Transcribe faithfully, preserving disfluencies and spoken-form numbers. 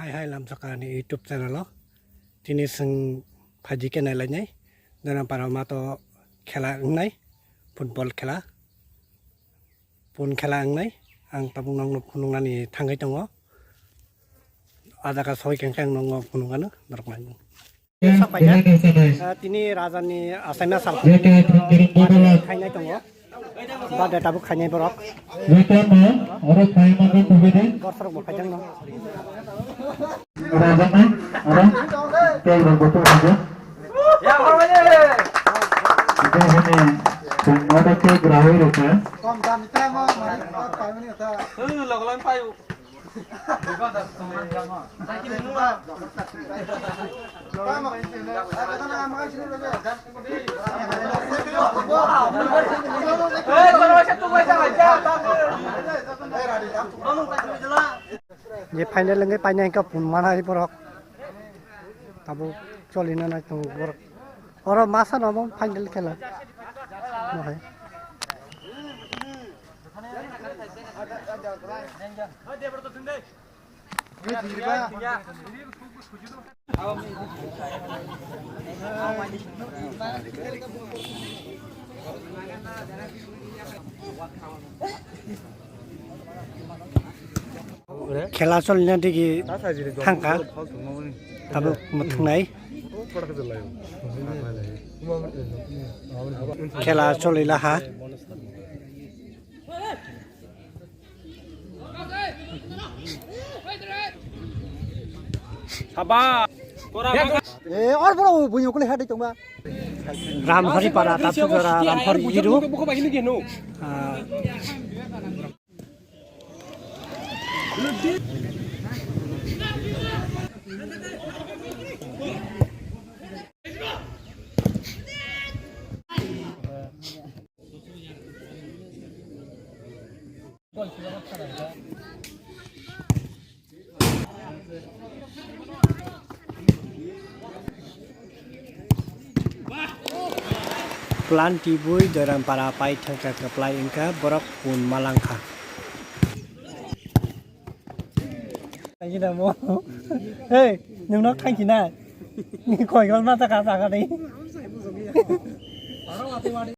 Hai hai lamsokani YouTube channel o tini chwng phaidi khe nailainai Doiram para mato khela wngnai, football khela, pun khela wngnai. Ang tabuk nokno phunuknani thangwi tongo. A jaga soi khe ang nokno phunukgano norok nai. Sapaikha, ah, tini rajani achaima sal khainai tongo. Bade tabuk khainai borok. Borok rok bo phaijak no. Rajani, oro, tei rok bo phaijak. Ito hini, tumma da tei grahoi rok. Je final wngwi painai hwnkhe pun manai borok. Tabuk choli nanai tongo borok. Oro masa no omo final khela. Mohai. Khela cholina digi thangkha, tabuk mwthwngnai. Khela cholilaha. Haba. Eh, or boro buino kule hadi tongba. Ramhari para, Tapsukjora, Ramhari Iru. Ah. Plan tibui Doiram para paithak kha kwplai wngkha, borok pun malangkha. Khainai mo. Hey, nwngno khainai. Ni koi gol ma ta ka ta ka dei.